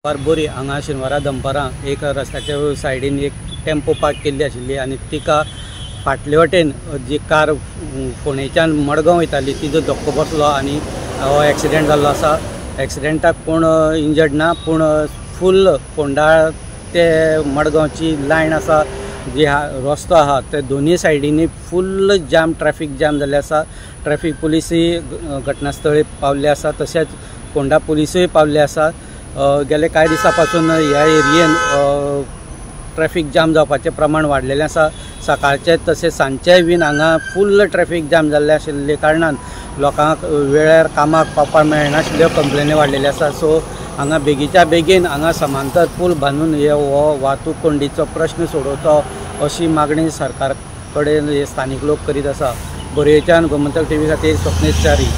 बोरी हांगा शेनवारा दनपारां एक रस्त्याच्या सायडीन एक टेम्पो पार्क केल्ली आशिल्ली आनी तिका फाटले वटेन जी कार फोंडेच्यान मडगांव वयताली तिजो धक्को बसलो आनी हो एक्सिडेंट जाल्लो आसा. एक्सिडेंटाक कोण इंजर्ड ना, पूण फूल फोंडा ते मडगांवची लायन आसा, जी रस्तो आहा ते दोनूय सायडींनी फूल जाम, ट्रॅफिक जाम जाल्लें आसा. ट्रॅफिक पुलिसूय घटनास्थळी पावल्ले आसा, तशेंच फोंडा पुलिसूय पावल्ले आसा. गेले कांय दिसां पासून ह्या एरियेन ट्रॅफिक जाम जावपाचें प्रमाण वाडलेलें आसा. सकाळचें तशें सांजचेंय बीन हांगा फूल ट्रॅफिक जाम जाल्लें आशिल्ले कारणान लोकांक वेळार कामाक पावपाक मेळनाशिल्ल्यो कंप्लेनी वाडलेल्यो आसा. सो हांगा बेगीच्या बेगीन हांगा समांतर पूल बांदून हे हो वाहतूक कोंडीचो प्रश्न सोडोवचो अशी मागणी सरकार कडेन हे स्थानीक लोक करीत आसा. बोरयेच्यान गोमंतक टीव्ही खातीर स्वप्नेश च्यारी.